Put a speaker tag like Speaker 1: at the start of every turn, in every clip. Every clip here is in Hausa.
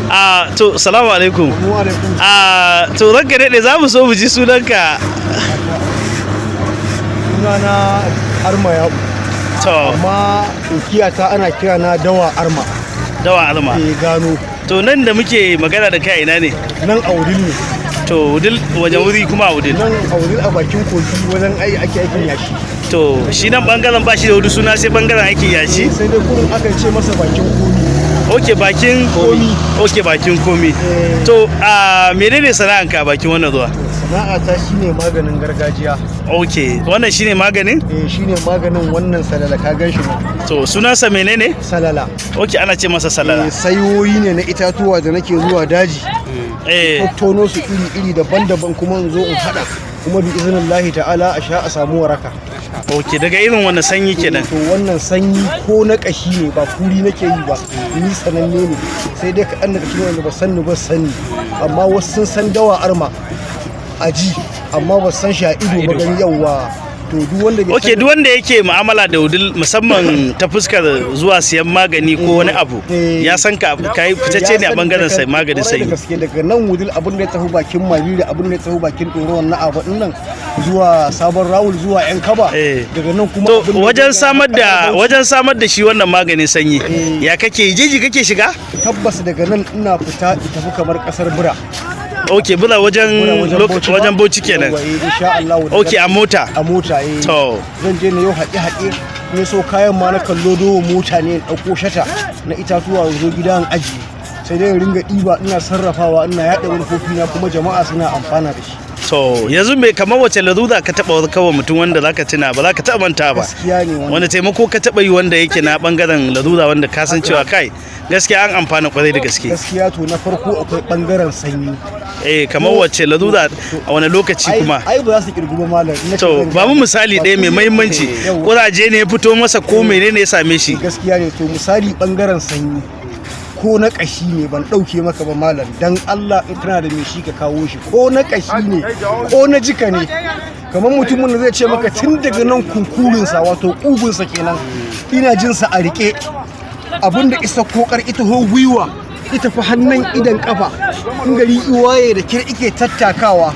Speaker 1: A to, salamu alaikum.
Speaker 2: Mu alaikum.
Speaker 1: A to, ranka daɗe, za mu so mu ji sunanka.
Speaker 2: Sunana Arma ya
Speaker 1: To.
Speaker 2: Amma ta ana kira na Dawa Arma.
Speaker 1: Dawa Arma.
Speaker 2: Ke gano.
Speaker 1: To, nan da muke magana da kai, ina ne?
Speaker 2: Nan a Wudil ne.
Speaker 1: To, Wudil, wajen wuri kuma a Wudil?
Speaker 2: Nan a Wudil, a bakin kogi, wajen ai ake aikin yashi.
Speaker 1: To, shi nan bangaren ba shi da wani suna sai bangaren aikin yashi?
Speaker 2: Sai dai kurin akan ce masa bakin komi.
Speaker 1: Ok, bakin
Speaker 2: Komi.
Speaker 1: Ok, bakin komi.
Speaker 2: Eh.
Speaker 1: To, a menene sana'anka a bakin wannan ruwa?
Speaker 2: Sana'ata shine maganin gargajiya.
Speaker 1: Ok, wannan shine maganin?
Speaker 2: Eh, shine maganin, wannan salala, ka gan shi nan.
Speaker 1: To, sunansa menene?
Speaker 2: Salala.
Speaker 1: Ok, ana ce masa salala.
Speaker 2: Eh, sayoyi ne na itatuwa da nake zuwa daji tono su iri-iri daban-daban, kuma in zo in hada, kuma bi izinin lahi ta'ala a sha a samu waraka.
Speaker 1: Ok, daga irin wannan sanyi kenan?
Speaker 2: To, wannan sanyi ko na kashi ne, ba kuri nake yi ba, ni sananne ne, sai dai kaɗan daga cikin wanda ba sanni ba sani, amma wasu sun san Dawa Arma a ji, amma ba san shi a ido ba gani. Yawa, to duk wanda bai
Speaker 1: Ok, duk wanda yake mu'amala da Wudil, musamman ta fuskar zuwa siyan magani ko wani abu,
Speaker 2: Eh.
Speaker 1: ya san ka, kai fitacce ne a bangaren sai maganin
Speaker 2: Kwarai da
Speaker 1: sanyi.
Speaker 2: gaske, daga nan Wudil, abin da ya tafi bakin Mabiri, abin da ya tafi bakin Ɗorawan na abu nan zuwa Sabon Rawul, zuwa Yan Kaba, daga nan kuma
Speaker 1: To,
Speaker 2: abin da
Speaker 1: wajen
Speaker 2: ya
Speaker 1: samar da wajen samar da shi wannan maganin sanyi,
Speaker 2: Eh.
Speaker 1: ya kake yi? Jeji kake shiga?
Speaker 2: Tabbas, daga nan ina fita in tafi kamar kasar Bura.
Speaker 1: Ok, Bura wajen
Speaker 2: Bura Bauchi ba?
Speaker 1: Wajen Bauchi kenan.
Speaker 2: Yawwa, eh, insha Allah.
Speaker 1: Ok, a mota?
Speaker 2: A mota, eh.
Speaker 1: To.
Speaker 2: Zan je na yau haƙe-haƙe ne, so kayan ma na kallo dowo mota ne, in ɗauko shata na itatuwa in zo gida in ajiye, sai dai in ringa ɗiba ina sarrafawa, ina yaɗa manufofi na, kuma jama'a suna amfana da shi.
Speaker 1: To, yanzu me, kamar wace larura ka taɓa warkarwa mutum wanda zaka tuna ba za ka taɓa manta ba?
Speaker 2: Gaskiya ne wannan.
Speaker 1: Wanda taimako ka taɓa yi wanda yake na bangaren larura, wanda ka san cewa kai, gaskiya an amfana kwarai da gaske?
Speaker 2: Gaskiya, to na farko akwai ɓangaren sanyi.
Speaker 1: Eh, kamar wace larura, a wani lokaci kuma?
Speaker 2: Ai ba za su kirgu ba, malam. In nace
Speaker 1: To,
Speaker 2: zan
Speaker 1: ba mu misali ɗaya mai mahimmanci.
Speaker 2: Yawwa.
Speaker 1: Kuraje ne ya fito masa ko menene ya same shi?
Speaker 2: Gaskiya ne. To, misali bangaren sanyi ko na kashi ne, ban ɗauke maka ba, malam, dan Allah in kana da mai shi ka kawo shi, ko na kashi ne ko na jika ne. Kamar mutumin da zai ce maka tun daga nan kunkurinsa, wato ƙugunsa kenan, ina jin sa a rike, abinda isa kokar ita ho gwiwa, ita fi hannun idan kafa, in gari iwaye da kir ike tattakawa,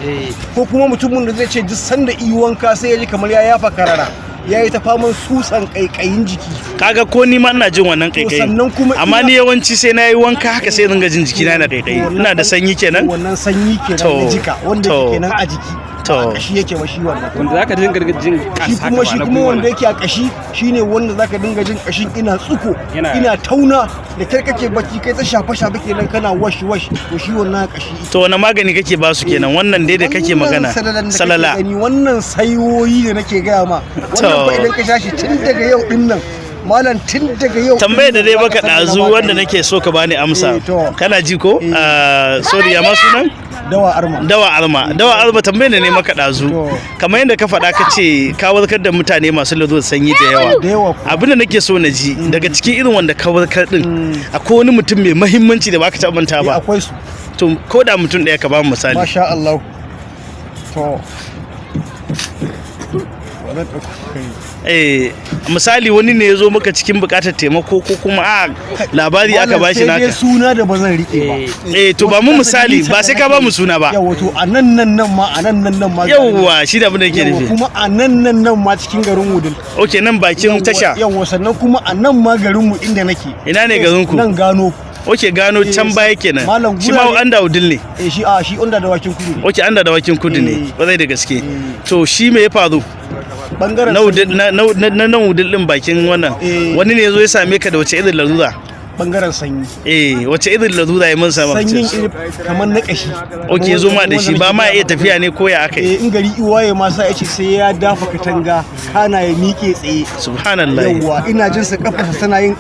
Speaker 2: ko kuma mutumin da zai ce duk sanda i wanka sai ya ji kamar ya yafa karara, ya yi ta faman susan kaikayin jiki.
Speaker 1: Kaga ko ni ma ina jin wannan kaikayi.
Speaker 2: Sannan kuma
Speaker 1: Amma ni yawanci sai na yi wanka haka sai ringa jin jikina na kaikayi. Ina da sanyi kenan.
Speaker 2: Wannan sanyi kenan
Speaker 1: To,
Speaker 2: na jika wanda
Speaker 1: to.
Speaker 2: yake kenan a jiki,
Speaker 1: To.
Speaker 2: ba a kashi yake ba shi wannan.
Speaker 3: Wanda zaka dinga jin
Speaker 2: Shi kuma, shi kuma wanda yake a kashi shine wanda zaka dinga jin kashin ina tsuko, ina tauna, da kai kake bacci kai ta shafe shafe kenan, kana wash wash, to shi wannan a kashi.
Speaker 1: To, wani magani kake ba su kenan, wannan dai da kake magana?
Speaker 2: Wannan salalan da kake
Speaker 1: Salala.
Speaker 2: gani, wannan saiwoyi da nake gaya ma, wannan fa idan ka sha shi tun daga yau din nan, malam, tun daga yau din
Speaker 1: Tambayar da
Speaker 2: nan
Speaker 1: dai
Speaker 2: zaka
Speaker 1: baka
Speaker 2: san na
Speaker 1: ɗazu
Speaker 2: magani.
Speaker 1: wanda nake so ka bani amsa.
Speaker 2: Eh, to.
Speaker 1: Kana ji ko?
Speaker 2: Eh.
Speaker 1: Ah, sorry, ya ma sunan?
Speaker 2: Dawa Arma.
Speaker 1: Dawa Arma. Dawa Arma, tambayar da ne maka ɗazu.
Speaker 2: To.
Speaker 1: Kamar yadda ka faɗa, ka ce ka warkar da mutane masu lalurar sanyi da yawa.
Speaker 2: Da yawa kuwa.
Speaker 1: Abin da nake so na ji, daga cikin irin wanda ka warkar din, akwai wani mutum mai mahimmanci da baka taɓa manta
Speaker 2: Eh,
Speaker 1: ba?
Speaker 2: Akwai su.
Speaker 1: To, ko da mutum ɗaya ka ba mu misali.
Speaker 2: Masha Allah. To, wannan ɗauko kai.
Speaker 1: Eh, misali wani ne ya zo maka cikin buƙatar taimako, ko kuma a labari aka
Speaker 2: Malam,
Speaker 1: bashi
Speaker 2: sai dai
Speaker 1: naka.
Speaker 2: suna da ba zan rike ba.
Speaker 1: Eh, to ba mu misali, ba sai ka ba mu suna ba.
Speaker 2: Yawa, to a nan nan nan ma, a nan nan nan ma.
Speaker 1: Yawwa, shi da abin da yake
Speaker 2: Yawwa,
Speaker 1: nufi.
Speaker 2: kuma a nan nan nan ma cikin garin Wudil.
Speaker 1: Ok, nan bakin tasha.
Speaker 2: Yawwa, sannan kuma a nan ma garin mu inda nake.
Speaker 1: Ina ne garin ku?
Speaker 2: Nan Gano.
Speaker 1: Ok, Gano can
Speaker 2: Eh,
Speaker 1: baya kenan.
Speaker 2: Malam,
Speaker 1: Shi ma
Speaker 2: gurare-
Speaker 1: an da Wudil ne?
Speaker 2: Eh, shi a shi onda Dawakin Kudu ne.
Speaker 1: Ok, an da Dawakin Kudu ne.
Speaker 2: Eh.
Speaker 1: Kwarai da gaske. To, shi me ya faru?
Speaker 2: Bangaren
Speaker 1: Na Wudil, na nan Wudil din bakin wannan.
Speaker 2: Eh.
Speaker 1: Wani ne ya zo ya same ka da wace irin larura?
Speaker 2: Bangaren sanyi.
Speaker 1: Eh, wace irin larura ya mun sama?
Speaker 2: Sanyin iri kamar na kashi.
Speaker 1: Ok, zo ma da shi ba ma iya tafiya ne, ko ya aka yi?
Speaker 2: Eh, in gari iwaye ma sa yace sai ya dafa katanga kana ya miƙe tsaye.
Speaker 1: Subhanallah.
Speaker 2: Yawwa, ina jin sa kafarsa tana yin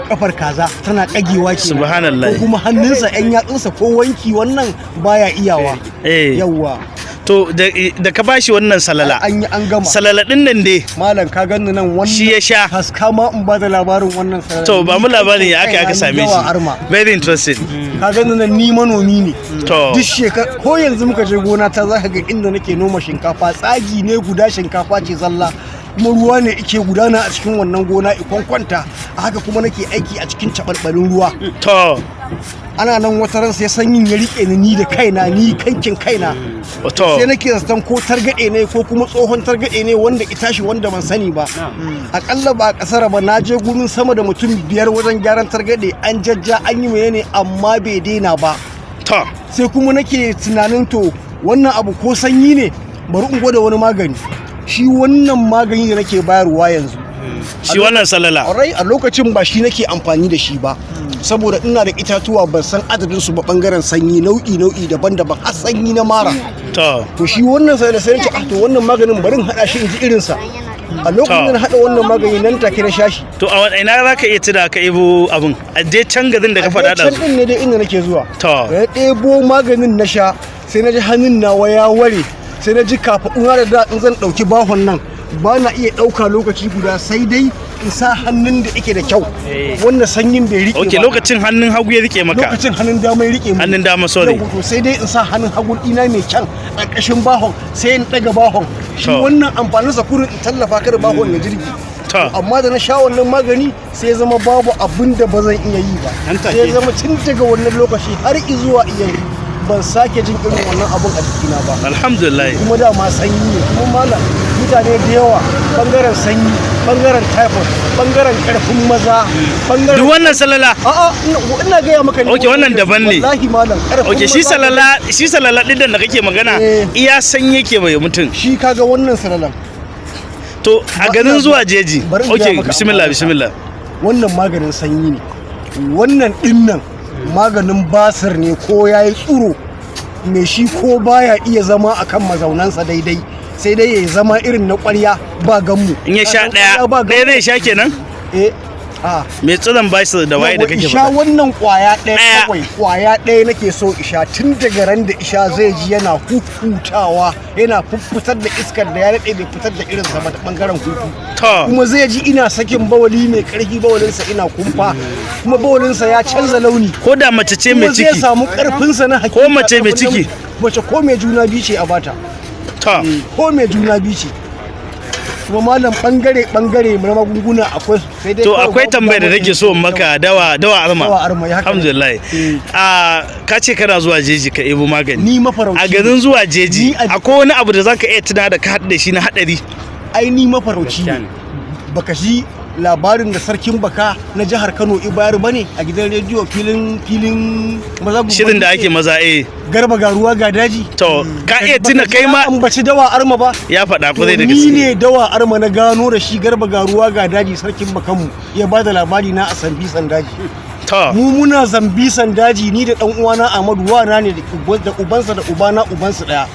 Speaker 2: kafar kaza, tana kagewa kenan.
Speaker 1: Subhanallah.
Speaker 2: Ko kuma hannunsa, yan yatsunsa, ko wanki wannan baya iyawa.
Speaker 1: Eh.
Speaker 2: Yawwa.
Speaker 1: To, da ka bashi wannan salala.
Speaker 2: An yi an gama.
Speaker 1: Salala din nan dai.
Speaker 2: Malam, ka ganni nan wannan.
Speaker 1: Shi ya sha.
Speaker 2: Haska ma in ba da labarin wannan salala.
Speaker 1: To, ba mu labarin ya aka same
Speaker 2: Yawa
Speaker 1: shi.
Speaker 2: Arma.
Speaker 1: Very interesting.
Speaker 2: Ka ganni nan, ni manomi ne.
Speaker 1: To.
Speaker 2: Duk shekara, ko yanzu muka je gona ta, za ka ga inda nake noma shinkafa, tsagi ne guda, shinkafa ce zalla. Kuma ruwa ne ike gudana a cikin wannan gona ikon kwanta a haka, kuma nake aiki a cikin caɓalɓalin ruwa. Ana nan wata ran sai sanyin ya rike ni, ni da kaina, ni kankin kaina, sai nake zaton ko targaɗe ne ko kuma tsohon targaɗe ne wanda ita shi wanda ban sani ba. Akalla ba a kasara ba na je gurin sama da mutum 5 wajen gyaran targaɗe, an jajja an yi menene, amma bai daina ba. Sai kuma nake tunanin, to wannan abu ko sanyi ne, bari in gwada wani magani, shi wannan magani da nake bayarwa yanzu.
Speaker 1: Shi wannan salala?
Speaker 2: Ƙwarai, a lokacin ba shi nake amfani da shi ba, saboda ina da itatuwa ban san adadin su ba, bangaren sanyi nau'i nau'i daban-daban, har sanyi na mara. To shi wannan sai da sai nace, ah, to wannan maganin bari in hada shi in ji irinsa. A lokacin da na hada wannan magani, nan take na sha shi.
Speaker 1: To a wani ina za ka iya tuna ka ibo abin a je can garin da ka faɗa
Speaker 2: A can
Speaker 1: ɗazu?
Speaker 2: din ne dai inda nake zuwa. Da na ɗebo maganin na sha, sai na ji hannun nawa ya ware, sai na ji kafaɗuna da da in zan ɗauki bahon nan ba na iya ɗauka lokaci guda, sai dai in sa hannun da yake da kyau wanda sanyin bai riƙe
Speaker 1: Ok,
Speaker 2: ba.
Speaker 1: lokacin hannun hagu ya rike maka?
Speaker 2: Lokacin hannun dama ya riƙe mu.
Speaker 1: Hannun dama, sorry.
Speaker 2: Yau, to sai dai in sa hannun hagu ɗina mai kyan ƙarƙashin bahon, sai in ɗaga bahon shi. Wannan amfaninsa kurin in tallafa kada bahon ya jirgi. Amma da na sha wannan magani, sai ya zama babu abin da ba zan iya yi ba.
Speaker 3: Nan take.
Speaker 2: Sai ya zama tun daga wannan lokaci har zuwa yanzu ban sake jin irin wannan abun a jikina ba.
Speaker 1: Alhamdulillah.
Speaker 2: Kuma dama sanyi ne. Kuma malam, mutane da yawa, bangaren sanyi, bangaren typhoid, bangaren karfin maza, bangaren
Speaker 1: Duk wannan salala?
Speaker 2: A'a, ina gaya maka ne.
Speaker 1: Ok, wannan daban ne.
Speaker 2: Wallahi malam, karfin
Speaker 1: Ok, shi
Speaker 2: maza.
Speaker 1: Salala, shi salala ɗin da kake magana, iya sanyi yake bai mutum.
Speaker 2: Shi kaga wannan salalan.
Speaker 1: To a garin zuwa jeji.
Speaker 2: Bari in gaya
Speaker 1: Ok,
Speaker 2: maka
Speaker 1: bismillah.
Speaker 2: amfaninsa.
Speaker 1: Bismillah.
Speaker 2: Wannan maganin sanyi ne. Wannan dinnan maganin basir ne, ko ya yi tsuro mai shi ko baya iya zama akan mazaunansa daidai, sai dai ya zama irin na ƙwarya ba gammu.
Speaker 1: In ya sha
Speaker 2: Ka san ƙwarya
Speaker 1: ɗaya
Speaker 2: ba
Speaker 1: ɗaya
Speaker 2: gammu.
Speaker 1: zai sha kenan?
Speaker 2: Eh, a
Speaker 1: Mai tsiron basir da waye da
Speaker 2: Yawwa,
Speaker 1: kake
Speaker 2: isha
Speaker 1: faɗa?
Speaker 2: wannan kwaya ɗaya.
Speaker 1: Ɗaya.
Speaker 2: Kawai kwaya ɗaya nake so isha. Tun daga ran da isha zai ji yana hutawa, yana fuffutar da iskar da ya daɗe bai fitar da irinsa ba ta ɓangaren hutu. Kuma zai ji ina sakin bawali mai ƙarfi, bawalinsa ina kumfa, kuma bawalinsa ya canza launi.
Speaker 1: Ko da mace ce mai
Speaker 2: Kuma zai
Speaker 1: ciki?
Speaker 2: samu ƙarfinsa na hakika.
Speaker 1: Ko mace mai
Speaker 2: ƙarfin
Speaker 1: ciki?
Speaker 2: namiji. Mace ko mai juna biyu ce a bata. Ko mai juna biyu ce. Kuma malam, bangare bangare na magunguna akwai su, sai dai
Speaker 1: To
Speaker 2: kawai
Speaker 1: akwai
Speaker 2: babu
Speaker 1: tambayar da
Speaker 2: damar
Speaker 1: nake so in maka, dawa dawa arma.
Speaker 2: Dawa arma, ya haka ne.
Speaker 1: Alhamdulillah. A ka ce kana zuwa jeji ka ebo magani.
Speaker 2: Ni mafarauci
Speaker 1: A garin zuwa jeji
Speaker 2: Ni
Speaker 1: akwai wani abu da zaka iya tuna da ka haɗu da shi na haɗari?
Speaker 2: Ai ni mafarauci
Speaker 3: Gaskiya
Speaker 2: ne.
Speaker 3: ne.
Speaker 2: Baka ji labarin da sarkin baka na jihar Kano ibayar bane a gidan rediyo, filin filin maza gumba
Speaker 1: Shirin da
Speaker 2: dutse?
Speaker 1: ake maza, eh.
Speaker 2: Garba ga ruwa ga daji.
Speaker 1: To ka iya tuna
Speaker 2: Baka ji
Speaker 1: kai
Speaker 2: ya
Speaker 1: ma
Speaker 2: ambaci dawa arma ba?
Speaker 1: Ya faɗa
Speaker 2: To
Speaker 1: kwarai da
Speaker 2: ni
Speaker 1: gaske.
Speaker 2: ne dawa arma na gano da shi garba ga ruwa ga daji, sarkin bakanmu ya bada labari na a Sambisan daji. Mu muna Zambisan daji, ni da dan uwana Ahmadu, wana ne da ubansa da ubana ubansu daya.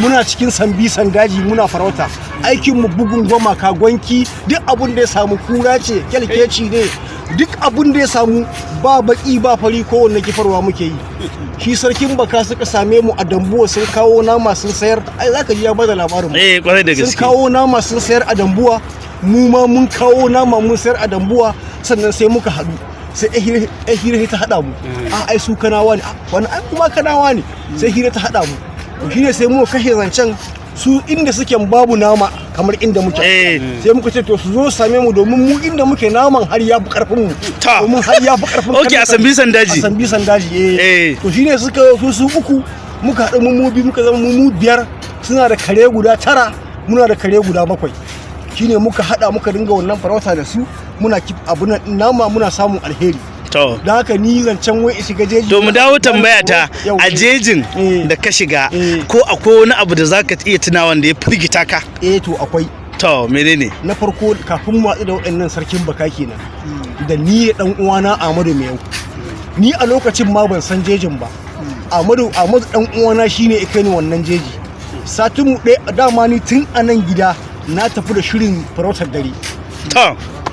Speaker 2: Muna cikin Sambisan daji muna farauta, aikin mu bugun goma gwanki, duk abun da ya samu, kura ce, kyalkeci ne, duk abun da ya samu, ba baki ba fari, kowanne kifarwa muke yi. Shi sarkin baka suka same mu a Dambuwa sun kawo nama sun sayar. Ai zaka ji ya bada labarin mu.
Speaker 1: Eh, kwarai da
Speaker 2: Sun
Speaker 1: gaske.
Speaker 2: kawo nama sun sayar a Dambuwa, mu ma mun kawo nama mun sayar a Dambuwa. Sannan sai muka haɗu, sai ai hira ta haɗa mu. A ai su kanawa ne. A, wani ai kuma kanawa ne. Sai hira ta haɗa mu. To shine sai muka kashe zancen su, inda suke babu nama kamar inda muke. Sai muka ce to su zo su same mu, domin mu inda muke naman har ya fi karfin mu. Domin har ya fi karfin
Speaker 1: Ok, a
Speaker 2: karnukan.
Speaker 1: Sambisan daji.
Speaker 2: A Sambisan daji, eh. To shine suka su su uku, muka haɗu mu biyu, muka zama mu biyar. Suna da kare guda 9, muna da kare guda 7. Shine muka haɗa muka dinga wannan farauta da su, muna kif abu nama, muna samun alheri. Don haka ni zancen wai in shiga jeji.
Speaker 1: To mu dawo tambaya ta,
Speaker 2: Yau.
Speaker 1: a jejin da ka shiga, ko akwai wani abu da zaka iya tuna wanda ya firgita ka?
Speaker 2: Eh, to akwai.
Speaker 1: To menene?
Speaker 2: Na farko, kafin mu haɗu da waɗannan sarkin baka kenan, da ni da ɗan uwana Ahmadu Miyau, ni a lokacin ma ban san jejin ba. Ahmadu ɗan uwana shine ya kai ni wannan jeji. Satin mu ɗaya dama, ni tun a nan gida na tafi da shirin farautar dare.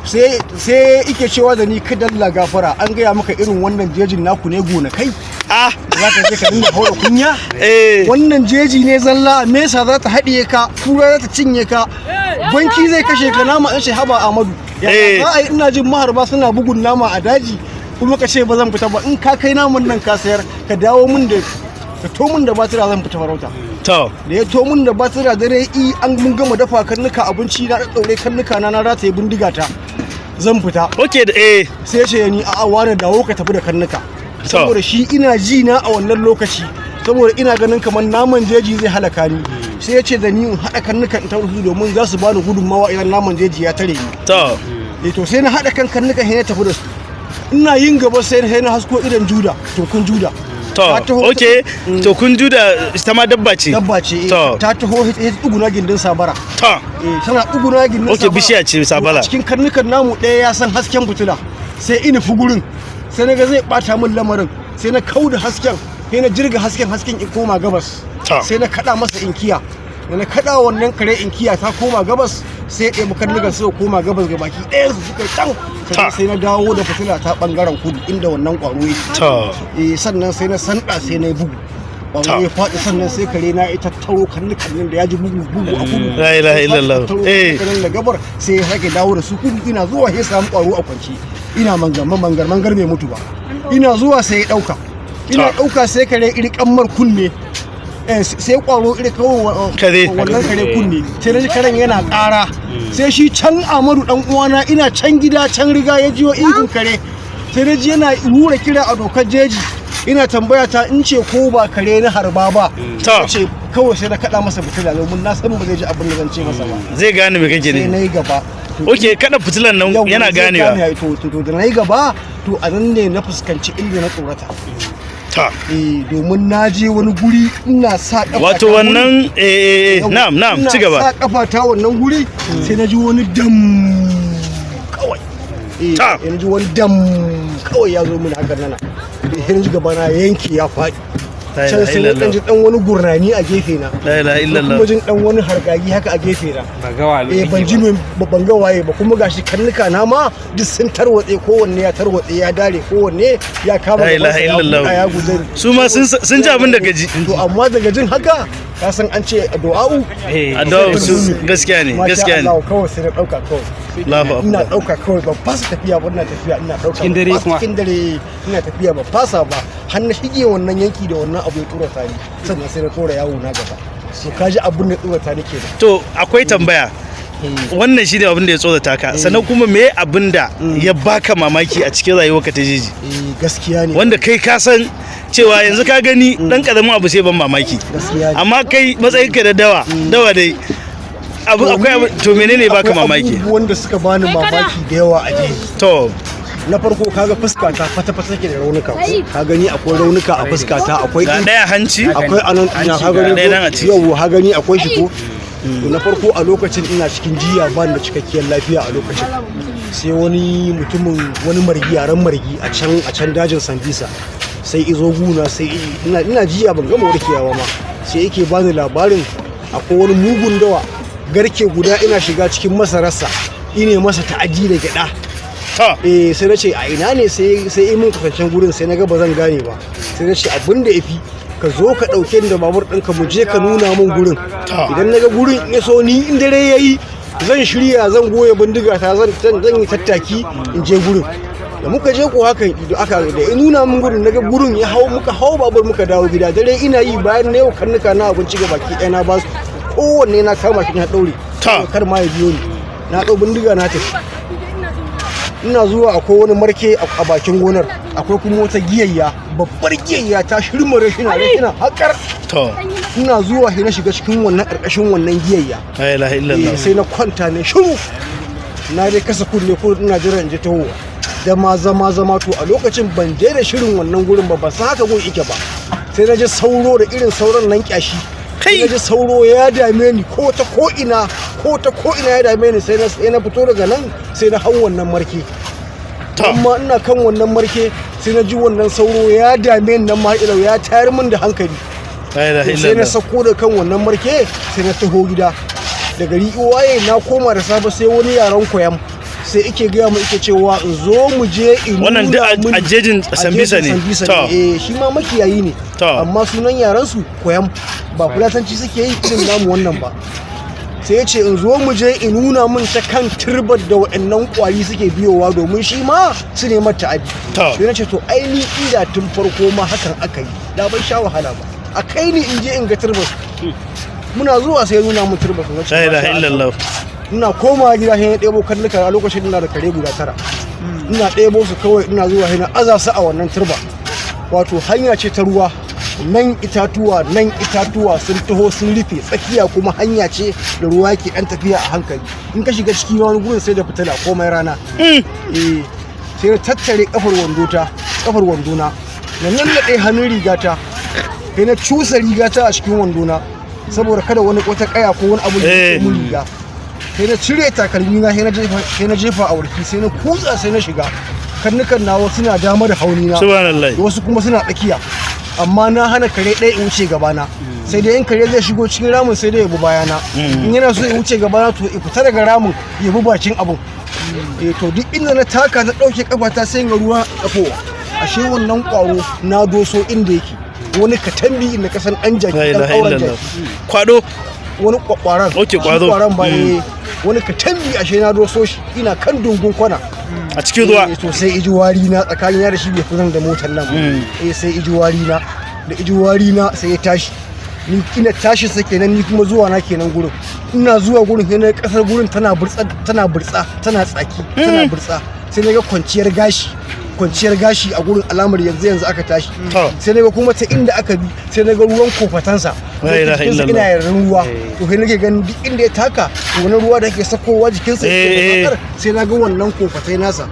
Speaker 2: Sai ike cewa da ni, kadalla gafara, an gaya maka irin wannan jejin naku ne gonakai za ka je ka dinga haura kunya? Wannan jeji ne zalla, mesa za ta haɗiye ka, kura za ta cinye ka, banki zai kashe ka, nama. An haba Amadu, ya za a yi ina jin maharba suna bugun nama a daji kuma ka ce ba zan fita ba? In ka kai naman nan ka sayar, ka dawo min da Ka tomun da batira, zan fita farauta.
Speaker 1: To.
Speaker 2: Da ya tomun da batira, dare i an mun gama dafa karnuka abinci, na ɗaɗɗaure karnuka na, na rataye bindiga ta, zan fita.
Speaker 1: Okay, da eh.
Speaker 2: Sai ya ce ni, a'a wani, dawo ka tafi da karnuka. Saboda shi ina ji na a wannan lokaci, saboda ina ganin kamar naman jeji zai halaka ni, sai ya ce da ni in haɗa karnukan in tafi domin za su bani gudunmawa idan naman jeji ya tare ni.
Speaker 1: To.
Speaker 2: Eh, to sai na haɗa kan karnukan, sai na tafi da su. Ina yin gaba sai na hasko idan juda, tokun juda.
Speaker 1: To.
Speaker 2: Ta taho.
Speaker 1: Okay, to kun juda ita ma dabba ce?
Speaker 2: Dabba ce, eh.
Speaker 1: To.
Speaker 2: Ta taho, sai ta tsuguna gindin sabara.
Speaker 1: To.
Speaker 2: Eh, tana tsuguna gindin
Speaker 1: Okay,
Speaker 2: sabara.
Speaker 1: bishiya ce sabara.
Speaker 2: To, a cikin karnukan namu ɗaya ya san hasken fitila, sai ina fi gurin, sai na ga zai bata min lamarin, sai na kauda hasken, sai na jirga hasken, hasken in koma gabas.
Speaker 1: Ta.
Speaker 2: Sai na kada masa inkiya. Da na kada wannan kare inkiya ta koma gabas, sai ya ɗebi karnukan suka koma gabas ga baki ɗayan su, suka yi can.
Speaker 1: Ta.
Speaker 2: Sannan sai na dawo da fitila ta bangaren kudu inda wannan ƙwaro yake.
Speaker 1: To.
Speaker 2: Eh, sannan sai na sanda, sai na yi bugu.
Speaker 1: Ta.
Speaker 2: Ƙwaro ya faɗi. Sannan sai kare na ya tattaro karnukan nan da ya ji bugu bugu a kudu.
Speaker 1: La ilaha illallah.
Speaker 2: Tattaro
Speaker 1: Eh.
Speaker 2: karnukan da gabar, sai ya sake dawo da su kudu. Ina zuwa sai samu ƙwaro a kwance, ina mangar mangar mangar, bai mutu ba. Ina zuwa sai ya ɗauka, ina
Speaker 1: Ta.
Speaker 2: ɗauka sai kare iri kammar kunne. Eh, sai ƙwaro iri kawo
Speaker 1: Kare.
Speaker 2: wannan kare kunne, sai na ji karen yana ƙara. Sai shi can Amadu dan uwana, ina can gida can riga, ya jiyo ihun kare, sai na ji yana rura kira a dokar jeji, ina tambaya ta in ce ko ba kare na harba ba.
Speaker 1: Ta.
Speaker 2: Ce kawai sai na kada masa fitila domin na san ba zai ji abin da zan ce masa ba.
Speaker 1: Zai gane me kake
Speaker 2: Sai na
Speaker 1: ne.
Speaker 2: yi gaba. To,
Speaker 1: Okay, kada fitilan nan
Speaker 2: yau
Speaker 1: yana
Speaker 2: zai
Speaker 1: ganewa.
Speaker 2: gane. To, da na yi gaba, to a nan ne na fuskanci inda na tsorata.
Speaker 1: Ta.
Speaker 2: Eh, domin na je wani guri ina sa kafa
Speaker 1: Wato
Speaker 2: ta
Speaker 1: wannan eh eh eh
Speaker 2: wurin.
Speaker 1: na'am na'am, ci
Speaker 2: Ina
Speaker 1: gaba.
Speaker 2: sa kafa ta wannan guri, sai na ji wani dam kawai. Eh,
Speaker 1: Ta.
Speaker 2: sai na ji wani dam kawai ya zo mini hakan nana, sai na ji gaba na yanke ya faɗi.
Speaker 1: La
Speaker 2: Can
Speaker 1: ilaha
Speaker 2: sai na ɗan ji
Speaker 1: illallah.
Speaker 2: ɗan wani gurnani a gefe na.
Speaker 1: La ilaha illallah.
Speaker 2: Kuma jin ɗan wani hargagi haka a gefe na.
Speaker 3: Ba ga wa
Speaker 2: Eh, ban ji mai, ban ga waye ba. Kuma gashi karnuka na ma duk sun tarwatse, kowanne ya tarwatse ya dare, kowanne ya kama
Speaker 1: La ilaha
Speaker 2: gabansa, ya
Speaker 1: illallah.
Speaker 2: buɗa, ya guje ni.
Speaker 1: Su ma sun ji abin da ka ji.
Speaker 2: To, amma daga jin haka, ka san an ce du'a'u
Speaker 1: Addu'a su gaskiya ne,
Speaker 2: Masha
Speaker 1: gaskiya ne.
Speaker 2: Allah, kawai sai na dauka kawai.
Speaker 1: Allahu
Speaker 2: Ina
Speaker 1: akbar.
Speaker 2: dauka kawai, ban fasa tafiya ba, ina tafiya, ina dauka.
Speaker 3: Cikin dare
Speaker 2: ban fasa.
Speaker 3: kuma?
Speaker 2: Cikin dare ina tafiya, ban fasa ba har na shige wannan yanki da wannan abu ya tura ta ni. Sannan sai na tura yawo na gaba. To, ka ji abin da tsorata ni kenan.
Speaker 1: To, akwai tambaya. Wannan shi ne abin da ya tsorata ka. Sannan kuma me abin da ya baka mamaki a cikin rayuwarka ta jeji?
Speaker 2: Eh, gaskiya ne.
Speaker 1: Wanda kai ka san cewa yanzu ka gani dan karamin abu sai ban mamaki.
Speaker 2: Gaskiya ne.
Speaker 1: Amma kai matsayinka da dawa, dawa dai. Abu akwai abu, to menene baka
Speaker 2: Akwai
Speaker 1: mamaki?
Speaker 2: abubuwan da suka bani mamaki da yawa a jeji.
Speaker 1: To.
Speaker 2: Na farko, kaga fuska ta fata fata take da raunuka. Ka gani, akwai raunuka a fuska ta, akwai
Speaker 1: Ga daya hanci.
Speaker 2: Akwai anan ina, ka gani.
Speaker 1: Ɗaya nan a ciki.
Speaker 2: Yau ha gani, akwai shi ko. To, na farko a lokacin ina cikin jiya, ban da cikakkiyar lafiya a lokacin, sai wani mutumin wani margi, yaren margi a can dajin Sambisa, sai izo guna, sai ina jiya, ban gama warkewa ma, sai yake bani labarin akwai wani mugun dawa, garke guda ina shiga cikin masararsa ine masa ta'adi da gyada.
Speaker 1: To.
Speaker 2: Eh, sai na ce a ina ne? Sai yi min kwatancen gurin, sai na ga ba zan gane ba. Sai na ce abin da yafi, ka zo ka ɗauke ni da babur ɗinka, mu je ka nuna min gurin.
Speaker 1: Ta.
Speaker 2: Idan na ga gurin, in ya so ni in dare yayi zan shirya, zan goya bindiga ta, zan yi tattaki in je gurin. Da muka je ko hakan ido aka da ya nuna min gurin, na ga gurin, ya hau, muka hau babur, muka dawo gida. Dare ina yi, bayan na yau karnuka na abinci ga baki ɗaya na basu, kowanne na kama shi na ɗaure.
Speaker 1: Ta.
Speaker 2: Kar ma ya biyo ni, na ɗau bindiga na tafi. Ina zuwa, akwai wani marke a bakin gonar, akwai kuma wata giyayya, babbar giyayya ta shirmare shi na ina haƙar.
Speaker 1: To.
Speaker 2: Ina zuwa sai na shiga cikin wannan ƙarƙashin wannan giyayya.
Speaker 1: La ilaha illallah.
Speaker 2: Eh, sai na kwanta ne shiru, na dai kasa kunne ko ina jiran in ji tahowa da ma zama zama. To, a lokacin ban je da shirin wannan gurin ba, ban san haka gun ike ba. Sai na ji sauro da irin sauron nan kyashi.
Speaker 1: Kai!
Speaker 2: Sai na ji sauro ya dame ni ko ta ko ina, ko ta ko ina ya dame ni. Sai na fito daga nan, sai na hau wannan marke.
Speaker 1: To.
Speaker 2: Amma ina kan wannan marke, sai na ji wannan sauro ya dame ni nan ma har ila ya tayar min da hankali.
Speaker 1: La ilaha
Speaker 2: To, sai na
Speaker 1: illallah.
Speaker 2: sako da kan wannan marke, sai na taho gida. Da gari waye na koma da safe, sai wani yaran koyam sai ike gaya mu, ike cewa in zo mu je in
Speaker 1: Wannan duk
Speaker 2: nuna
Speaker 1: a jejin
Speaker 2: a
Speaker 1: Sambisa
Speaker 2: jejin
Speaker 1: ne.
Speaker 2: Sambisa
Speaker 1: To.
Speaker 2: ne, eh, shi ma makiyayi ne.
Speaker 1: To.
Speaker 2: Amma sunan yaran su koyam, ba fulatanci suke yi irin namu wannan ba. Sai ya ce in zo mu je in nuna min ta kan turbar da waɗannan kwari suke biyowa, domin shi ma su ne mata abi.
Speaker 1: To.
Speaker 2: Sai na ce to ai ni inda tun farko ma hakan aka yi, da ban sha wahala ba. A kai ni in je in ga turbar. Muna zuwa sai ya nuna mun turbar. Na ce,
Speaker 1: La ilaha
Speaker 2: "Masha Allah."
Speaker 1: illallah.
Speaker 2: Ina komawa gida sai na ɗebo karnuka. A lokacin ina da kare guda 9. Ina ɗebo su kawai, ina zuwa sai na aza su a wannan turba. Wato hanya ce ta ruwa, nan itatuwa, nan itatuwa sun taho sun rufe tsakiya, kuma hanya ce da ruwa ke ɗan tafiya a hankali. In ka shiga ciki wani gurin sai da fitila, komai rana. Sai na tattare kafar wandota, kafar wandona, na nannaɗe hannun rigata, sai na cusa rigata a cikin wandona saboda kada wani wata kaya ko wani abu da ya mun riga. Sai na cire takalmi na, sai na jefa a warki, sai na kutsa, sai na shiga. Karnukan nawa suna dama da hauni na,
Speaker 1: Subhanallah.
Speaker 2: wasu kuma suna tsakiya, amma na hana kare ɗaya in wuce gabana. Sai dai in kare zai shigo cikin ramin, sai dai ya bi bayana. In yana so ya wuce gabana, to ya fita daga ramin ya bi bakin abun. To duk inda na taka na ɗauke kafata, sai ga ruwa kafowa. Ashe wannan ƙwaro na doso inda yake, wani katambi inda kasan ɗan jaki,
Speaker 1: La
Speaker 2: ɗan
Speaker 1: ilaha
Speaker 2: auren
Speaker 1: illallah.
Speaker 2: jaki.
Speaker 1: Kwado.
Speaker 2: Wani kwakwaran.
Speaker 1: Ok,
Speaker 2: Shi
Speaker 1: ƙwaro.
Speaker 2: kwaron ba wani katambi, ashe na doso shi ina kan dungun kwana
Speaker 1: A cikin ruwa.
Speaker 2: To sai iji wari na. Tsakanin ya da shi bai fi nan da motar nan ba. Sai iji wari na. Da iji wari na sai ya tashi. Ni ina tashi sa kenan, ni kuma zuwa na kenan gurin. Ina zuwa gurin sai na ga kasar gurin tana burtsa, tana burtsa, tana tsaki, tana burtsa. Sai na ga kwanciyar gashi, kwanciyar gashi a gurin, alamar yanzu yanzu aka tashi. Sai na ga kuma ta inda aka bi, sai na ga ruwan kofatansa.
Speaker 1: La ilaha
Speaker 2: Jikinsa
Speaker 1: illallah.
Speaker 2: ina yardan ruwa. To sai nake ganin duk inda ya taka wani ruwa da ke sakowa jikinsa yake fatsar, sai na ga wannan kofatai nasa.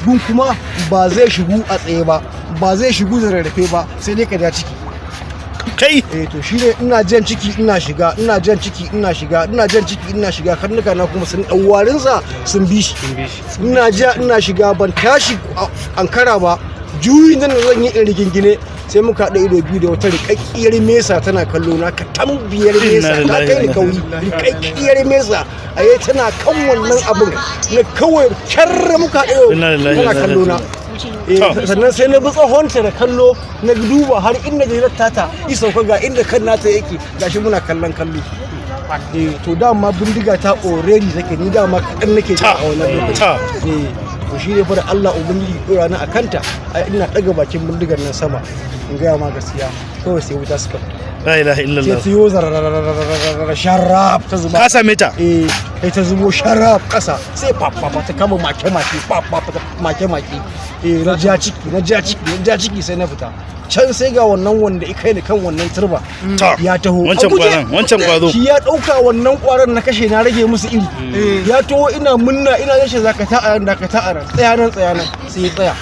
Speaker 2: Gun kuma ba zai shigu a tsaye ba, ba zai shigu da rarrafe ba, sai dai ka ja ciki.
Speaker 1: Kai.
Speaker 2: To shine ina jan ciki ina shiga, ina jan ciki ina shiga, ina jan ciki ina shiga. Karnuka na kuma sun dau warinsa sun bi shi. Ina ja ina shiga, ban tashi ankara ba. Juyin nan da zan yi in rigingine, sai muka haɗa ido biyu da wata riƙaƙƙiyar mesa tana kallo na. Ka tambiyar mesa ta kai ni kauri. Riƙaƙƙiyar mesa a yi tana kan wannan abin na kawai kyarra muka haɗa ido
Speaker 1: Inna lillahi wa
Speaker 2: tana
Speaker 1: inna
Speaker 2: kallo na.
Speaker 1: ilaihi.
Speaker 2: Sannan sai na bi tsohonta da kallo, na duba har inda jirar tata i sauka, ga inda kan nata yake, gashi muna kallon kallo. To dama bindiga ta already take, ni dama kaɗan nake ji a wannan lokacin. To shi ne fa da Allah ubangiji ya dora ni a kanta, ai ina ɗaga bakin bindigar nan sama, in gaya ma gaskiya, kawai sai wuta suka fita.
Speaker 1: La ilaha
Speaker 2: Sai
Speaker 1: illallah.
Speaker 2: ta yo zarararararara sharaf ta zuba.
Speaker 1: Ka same ta.
Speaker 2: Sai ta zubo sharaf ƙasa, sai fafafa ta kama make make, fafafa ta make make. Na ja ciki, na ja ciki, na ja ciki, sai na fita. Can sai ga wannan wanda ya kai ni kan wannan turba ya taho
Speaker 1: Wancan
Speaker 2: a guje.
Speaker 1: kwaron, wancan kwazo.
Speaker 2: Shi ya ɗauka wannan kwaron na kashe, na rage musu iri. Ya taho ina munna, ina rashin zakata a nan, dakata a nan, tsaya nan, tsaya nan, sai ya tsaya.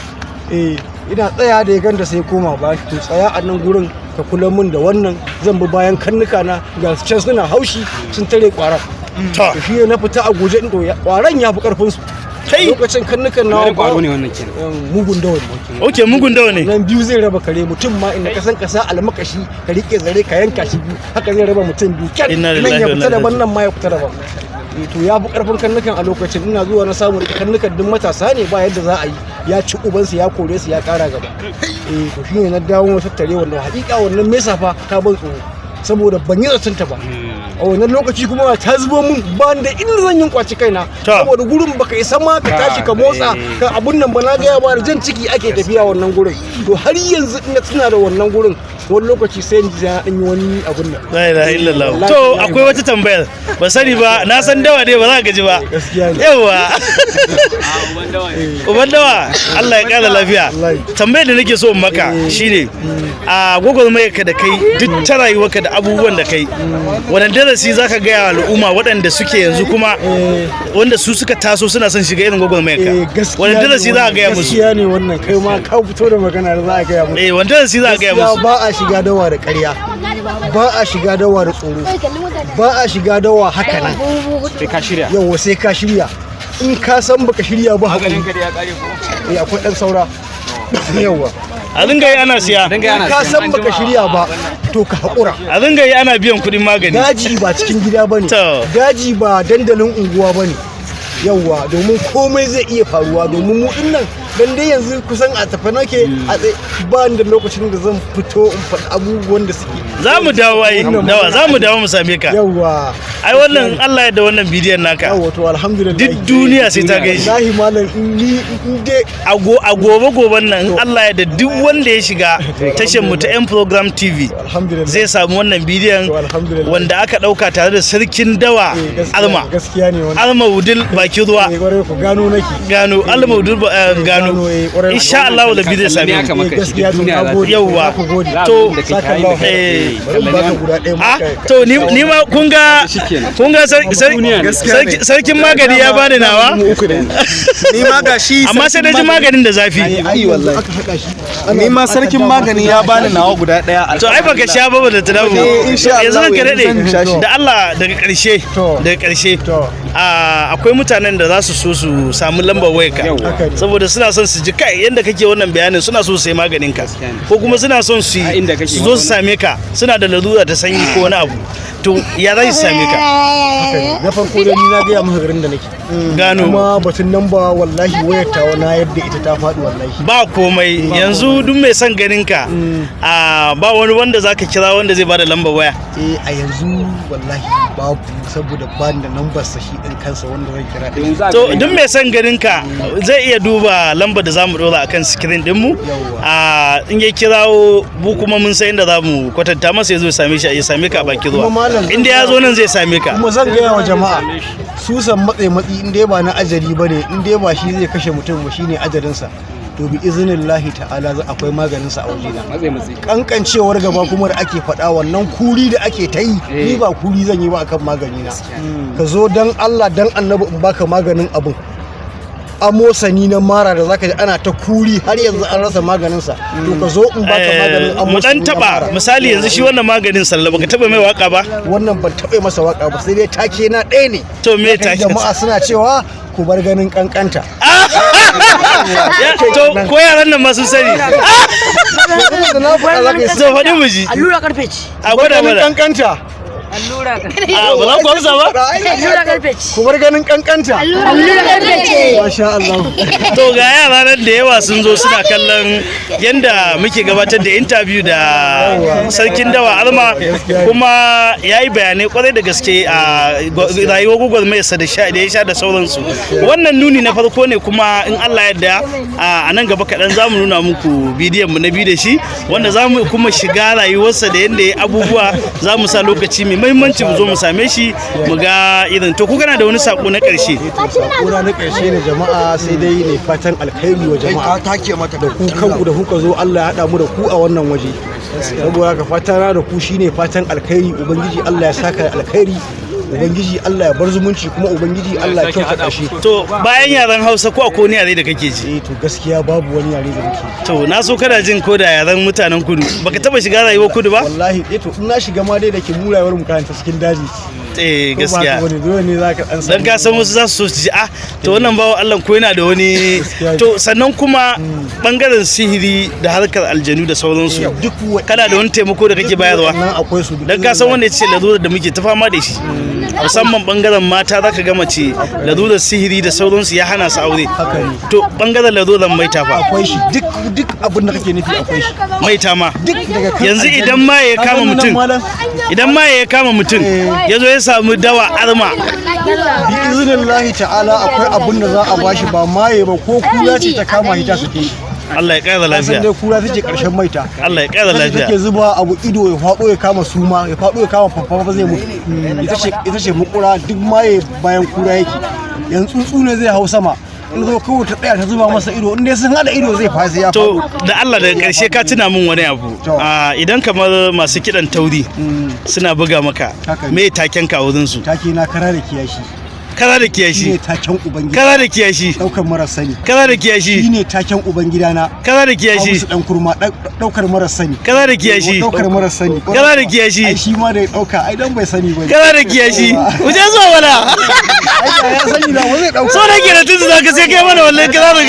Speaker 2: Ina tsaya da ya ganda sai ya koma ba. To tsaya a nan gurin ka kula min da wannan, zan bi bayan karnuka na, ga su can suna haushi sun tare kwaron. To shi ne na fita a guje, to kwaron ya fi karfin su.
Speaker 1: Kai!
Speaker 2: Lokacin karnukan nawa
Speaker 3: Wani kwaro ne wannan kenan?
Speaker 2: Mugun dawa ne.
Speaker 1: Ok, mugun dawa ne.
Speaker 2: Nan biyu zai raba kare mutum ma, inda ka san ka sa almakashi ka rike zare ka yanka shi biyu, haka zai raba mutum biyu kyar.
Speaker 1: Inna
Speaker 2: Nan
Speaker 1: lillahi
Speaker 2: ya
Speaker 1: wa
Speaker 2: fita
Speaker 1: inna
Speaker 2: daban,
Speaker 1: ilaihi.
Speaker 2: nan ma ya fita daban. To ya fi karfin karnukan a lokacin. Ina zuwa na samu karnukan duk matasa ne, ba yadda za a yi, ya ci ubansu, ya kore su, ya kara gaba. To shine na dawo na tattare wannan. Hakika wannan mesa fa ta ban tsoro saboda ban yi zaton ta ba a wannan lokaci, kuma ta zubo mun ba da inda zan yi kwaci kaina, saboda gurin baka isa ma ka tashi ka motsa ka abun nan ba. Na gaya ba, da jan ciki ake tafiya wannan gurin. To har yanzu ina tuna da wannan gurin, wani lokaci sai in ji na dan yi wani abun nan.
Speaker 1: La ilaha illallah.
Speaker 2: Wallahi
Speaker 1: To
Speaker 2: wallahi.
Speaker 1: akwai wata tambayar. Ba sani ba, na san dawa ne ba za ka gaji ba.
Speaker 2: Gaskiya ne.
Speaker 1: Yawwa. Uban dawa, Allah ya kara lafiya.
Speaker 2: Wallahi.
Speaker 1: Tambayar da nake so in maka shine a gwagwarmayar ka da kai duk ta rayuwarka da abubuwan da kai, wannan darasi zaka gaya wa al'umma waɗanda suke yanzu kuma wanda su suka taso suna son shiga irin gwagwarmayar ka?
Speaker 2: Gaskiya
Speaker 1: Wannan
Speaker 2: ne
Speaker 1: darasi za ka
Speaker 2: wannan,
Speaker 1: gaya musu?
Speaker 2: gaskiya ne wannan, kai ma ka fito da magana da za a gaya musu.
Speaker 1: Wannan darasi za ka gaya
Speaker 2: Gaskiya
Speaker 1: musu?
Speaker 2: ba a shiga dawa da ƙarya, ba a shiga dawa da tsoro, ba a shiga dawa haka nan.
Speaker 3: Sai ka shirya.
Speaker 2: Yawa, sai ka shirya. In ka san baka shirya ba, haƙuri.
Speaker 3: Maganin ka da ya kare ko?
Speaker 2: Akwai ɗan saura. Yawa.
Speaker 1: A dinga yi ana siya.
Speaker 3: Dinga yana
Speaker 2: In ka
Speaker 3: siyan
Speaker 2: san
Speaker 3: an
Speaker 2: baka
Speaker 3: jima
Speaker 2: shirya ba, to ka haƙura.
Speaker 1: A dinga yi ana biyan kuɗin magani.
Speaker 2: Daji ba cikin gida bane. Daji ba dandalin unguwa bane. Yawa, domin komai zai iya faruwa, domin mu dinnan Dan dai yanzu kusan a tafi nake a tsaye, ba ni da lokacin da zan fito in faɗi abubuwan da suke.
Speaker 1: Za mu dawo ai, dawa za mu dawo mu same ka.
Speaker 2: Yawa.
Speaker 1: Ai wannan Allah ya da wannan bidiyon naka.
Speaker 2: Yawa, to alhamdulillah.
Speaker 1: Duk duniya sai ta gaishe.
Speaker 2: Wallahi malam, in ni in dai
Speaker 1: A gobe goben nan in Allah ya da duk wanda ya shiga tashar mu ta M Program TV
Speaker 2: Alhamdulillah.
Speaker 1: zai samu wannan bidiyon
Speaker 2: To, alhamdulillah.
Speaker 1: wanda aka dauka tare da sarkin dawa
Speaker 2: Eh, gaskiya-
Speaker 1: Alma.
Speaker 2: Gaskiya ne wannan.
Speaker 1: Alma Wudil bakin ruwa.
Speaker 2: Eh, kwarai ku gano nake.
Speaker 1: Gano Alma Wudil gano.
Speaker 2: Gano, eh, kwarai.
Speaker 1: Insha Allah da bidiyon
Speaker 3: Kalle
Speaker 1: same
Speaker 3: aka
Speaker 1: mu.
Speaker 3: maka
Speaker 2: Eh,
Speaker 3: shi,
Speaker 2: gaskiya
Speaker 3: duk
Speaker 2: to
Speaker 3: duniya
Speaker 2: na
Speaker 3: za ta
Speaker 2: gode.
Speaker 1: Yawwa.
Speaker 2: Na ku gode.
Speaker 3: Za a
Speaker 1: To,
Speaker 3: abin da kake
Speaker 2: saka
Speaker 3: yi
Speaker 2: Allah.
Speaker 3: da kai.
Speaker 1: Eh.
Speaker 2: Bari in baka guda ɗaya
Speaker 1: Ah,
Speaker 2: ma kai-
Speaker 1: to ni ma kun ga
Speaker 3: Shikenan.
Speaker 1: kun ga
Speaker 3: Duniya ne.
Speaker 1: sarkin magani ya bani nawa.
Speaker 4: Mu uku ne. Ni ma ga shi.
Speaker 1: Amma sai na ji maganin da zafi.
Speaker 4: Ai wallahi.
Speaker 2: Aka haɗa shi.
Speaker 4: Ni ma sarkin magani ya bani nawa guda daya.
Speaker 1: To ai baka sha ba da tunabu.
Speaker 4: Eh, insha
Speaker 1: Yanzu
Speaker 4: Allah,
Speaker 1: ranka
Speaker 4: yanzu zan sha
Speaker 1: daɗe
Speaker 4: shi.
Speaker 1: da Allah daga ƙarshe,
Speaker 2: To.
Speaker 1: daga ƙarshe
Speaker 2: To.
Speaker 1: akwai mutanen da za su so su samu lambar wayarka
Speaker 3: Yawwa.
Speaker 2: Haka ne.
Speaker 1: saboda suna son su ji kai yanda kake wannan bayanin, suna so su sai maganin ka
Speaker 3: Gaskiya ne.
Speaker 1: ko kuma suna son su
Speaker 3: A inda kake
Speaker 1: su zo su same ka, suna da larura ta sanyi ko wani abu, to ya za su same ka?
Speaker 2: Haka ne. Na farko dai ni na gaya maka garin da nake.
Speaker 1: Gano.
Speaker 2: Kuma batun nan ba, wallahi wayar tawa na yadda ita ta faɗi wallahi.
Speaker 1: Ba komai, yanzu duk mai son ganin ka ba wani wanda zaka kira wanda zai bada lambar waya?
Speaker 2: Eh, a yanzu wallahi babu, saboda ba ni da nambar sa shi din kansa wanda zan kira din.
Speaker 3: Yanzu a
Speaker 1: To
Speaker 3: garin
Speaker 1: duk mai son ganin ka zai iya duba lambar da zamu dora akan screen din mu.
Speaker 2: Yawwa.
Speaker 1: A in ya kirawo mu kuma mun san inda zamu kwatanta masa ya zo ya same shi, ya same ka a bakin
Speaker 2: Kuma
Speaker 1: ruwa.
Speaker 2: malam,
Speaker 1: Inda ya zo nan zai same ka.
Speaker 2: Kuma zan gaya wa jama'a, susan matse matsi in dai ba na ajali ba ne, in dai ba shi zai kashe mutum ba shine ajalinsa, to bi iznillahi ta'ala za akwai maganinsa a wajena.
Speaker 3: Matse matse.
Speaker 2: Kankancewar gaba kuma da ake faɗa, wannan kuri da ake ta yi, ni ba kuri zan yi ba akan magani na. Ka zo dan Allah dan annabi in baka maganin abun amosani na mara da zaka ji ana ta kuri har yanzu an rasa maganinsa, to ka zo in baka maganin
Speaker 1: Mu dan
Speaker 2: amosani na
Speaker 1: taba
Speaker 2: mara.
Speaker 1: misali yanzu shi wannan maganin sallah baka taba mai waka ba?
Speaker 2: Wannan ban taɓa masa waka ba, sai dai take na ɗaya ne.
Speaker 1: To me
Speaker 2: Kai
Speaker 1: take?
Speaker 2: jama'a suna cewa ku bar ganin kankanta.
Speaker 1: To ko yaran nan ma sun sani.
Speaker 2: Da na faɗa za ka yi
Speaker 1: To faɗi mu ji.
Speaker 5: Allura karfe ce.
Speaker 1: A gwada
Speaker 2: ganin
Speaker 1: mana.
Speaker 2: kankanta.
Speaker 5: Allura karfe.
Speaker 1: A ba za ku amsa ba.
Speaker 5: Allura karfe ce.
Speaker 2: Ku bar ganin kankanta.
Speaker 5: Allura karfe ce.
Speaker 2: Masha Allah.
Speaker 1: To ga yara nan da yawa sun zo suna kallon yanda muke gabatar da interview da sarkin dawa Alma, kuma ya yi bayanai kwarai da gaske a rayuwar gwagwarmayarsa da sha da ya sha da sauransu. Wannan nuni na farko ne, kuma in Allah yarda a nan gaba kaɗan za mu nuna muku bidiyon mu na biyu da shi, wanda za mu kuma shiga rayuwarsa da yanda ya abubuwa. Za mu sa lokaci mai muhimmanci mu zo mu same shi mu ga irin. To ku kana da wani sako na ƙarshe?
Speaker 2: Sakona na ƙarshe ne jama'a, sai dai ne fatan alkhairi wa jama'a da ku kanku da kuka zo, Allah ya haɗa mu da ku a wannan waje. Saboda haka fatan na da ku shine fatan alkhairi, ubangiji Allah ya saka da alkhairi, ubangiji Allah ya bar zumunci, kuma ubangiji Allah ya kyauta ƙarshe.
Speaker 1: To bayan yaren Hausa ko akwai wani yare da kake ji?
Speaker 2: Eh, to gaskiya babu wani yare da nake.
Speaker 1: To na so kana jin ko da yaren mutanen kudu. Baka taba shiga rayuwar kudu ba?
Speaker 2: Wallahi eh, to in na shiga ma dai da ke mu rayuwar mu karanta cikin daji.
Speaker 1: Eh,
Speaker 2: Ko ba haka
Speaker 1: gaskiya.
Speaker 2: bane, dole ne zaka dan
Speaker 1: Dan ka san wasu za su so su ji, ah to wannan bawa Allah ko yana da wani.
Speaker 2: Gaskiya.
Speaker 1: To sannan kuma bangaren sihiri da harkar aljanu da sauransu.
Speaker 2: Duk
Speaker 1: Kana da wani taimako da kake bayarwa?
Speaker 2: Nan akwai su.
Speaker 1: Dan ka san wanda ya ce lalurar da muke ta fama da shi. Musamman bangaren mata zaka ga mace lalurar sihiri da sauransu ya hana su aure.
Speaker 2: Haka ne.
Speaker 1: To bangaren lalurar maita fa?
Speaker 2: Akwai shi, duk duk abin da kake nufi akwai shi.
Speaker 1: Maita ma.
Speaker 2: Duk daga kan
Speaker 1: Yanzu
Speaker 2: aljanu.
Speaker 1: idan ma ya
Speaker 2: Ka
Speaker 1: kama
Speaker 2: gani nan,
Speaker 1: mutum,
Speaker 2: malam?
Speaker 1: idan ma ya kama mutum ya zo ya samu dawa Arma,
Speaker 2: Bi iznillahi ta'ala akwai abin da za a bashi, ba maye ba, ko kura ce ta kama shi ta sake shi.
Speaker 1: Allah ya ƙara
Speaker 2: Ka san
Speaker 1: lafiya.
Speaker 2: dai kura take karshen maita.
Speaker 1: Allah ya ƙara
Speaker 2: Ita ce
Speaker 1: lafiya.
Speaker 2: take zuba abu ido ya faɗo ya kama suma, ya faɗo ya kama fafafa zai mutu. Ita ce mukura, duk maye bayan kura yake. Yanzu tsuntsu ne zai hau sama, in zo kawai ta tsaya ta zuba masa ido, in dai sun haɗa ido zai fasi ya
Speaker 1: To
Speaker 2: faɗo.
Speaker 1: da Allah daga ƙarshe ka tuna min wani abu.
Speaker 2: To.
Speaker 1: Ah, idan kamar masu kiɗan tauri suna buga maka,
Speaker 2: Haka ne.
Speaker 1: me taken ka a wurin su?
Speaker 2: Take na kara da kiyashi.
Speaker 1: Kara da
Speaker 2: Shine
Speaker 1: kiyashi.
Speaker 2: taken ubangida.
Speaker 1: Kara da kiyashi.
Speaker 2: Daukar mara sani.
Speaker 1: Kara da kiyashi.
Speaker 2: Shine taken ubangida na.
Speaker 1: Kara da kiyashi.
Speaker 2: Hamisu dan kurma, daukar mara sani.
Speaker 1: Kara da kiyashi.
Speaker 2: Daukar mara sani.
Speaker 1: Kara da kiyashi.
Speaker 2: Ai shi ma da ya dauka ai dan bai sani bane.
Speaker 1: Kara da kiyashi. Mu je zuwa wala.
Speaker 2: Ai da ya sani da ba zai dauka.
Speaker 1: So nake da tunzu zaka sai kai mana wallahi kara da.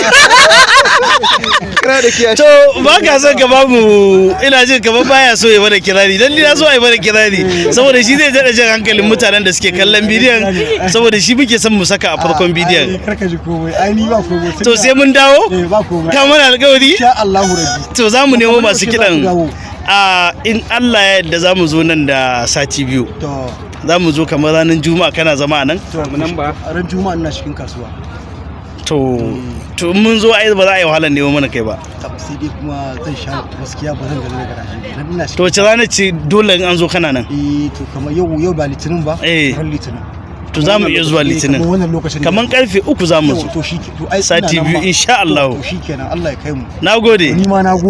Speaker 4: Kira da kiyashi.
Speaker 1: To, ba ka son ka ba mu, ina jin kamar baya so ya mana kirari, dan ni na so a yi mana kirari saboda shi zai daɗa jan hankalin mutanen da suke kallon bidiyon, saboda shi muke son mu saka a farkon bidiyon.
Speaker 2: Ai, karka ji komai, ai ni ba komai.
Speaker 1: To, sai mun dawo.
Speaker 2: Eh, ba komai.
Speaker 1: Ka mana alƙawari?
Speaker 2: Insha Allahu rabbi.
Speaker 1: To, za mu nemo masu
Speaker 2: Kamar yaushe za ku
Speaker 1: kiɗan.
Speaker 2: dawo?
Speaker 1: A in Allah ya yarda za mu zo nan da sati 2.
Speaker 2: To.
Speaker 1: Za mu zo kamar ranar Juma'a, kana zama a nan?
Speaker 2: To.
Speaker 3: Nan ba.
Speaker 2: A ran Juma'a ina cikin kasuwa.
Speaker 1: To, in mun zo ai ba za a yi wahalar nemo mana kai ba.
Speaker 2: Tab, sai dai kuma zan sha, gaskiya ba zan gaji da garaje ba dan ina
Speaker 1: To,
Speaker 2: cikin
Speaker 1: wace rana ce dole in an zo kana nan?
Speaker 2: Eh, to, kamar yau ba Litinin ba?
Speaker 1: Eh.
Speaker 2: Ran Litinin.
Speaker 1: To, za mu iya zuwa Litinin.
Speaker 2: Kamar wannan lokacin.
Speaker 1: Kamar karfe 3 za mu zo.
Speaker 2: To, shi to ai ina
Speaker 1: Sati
Speaker 2: nan
Speaker 1: 2
Speaker 2: ma.
Speaker 1: insha Allah.
Speaker 2: To, shikenan, Allah ya kai mu.
Speaker 1: Na gode.
Speaker 2: Ni ma na gode.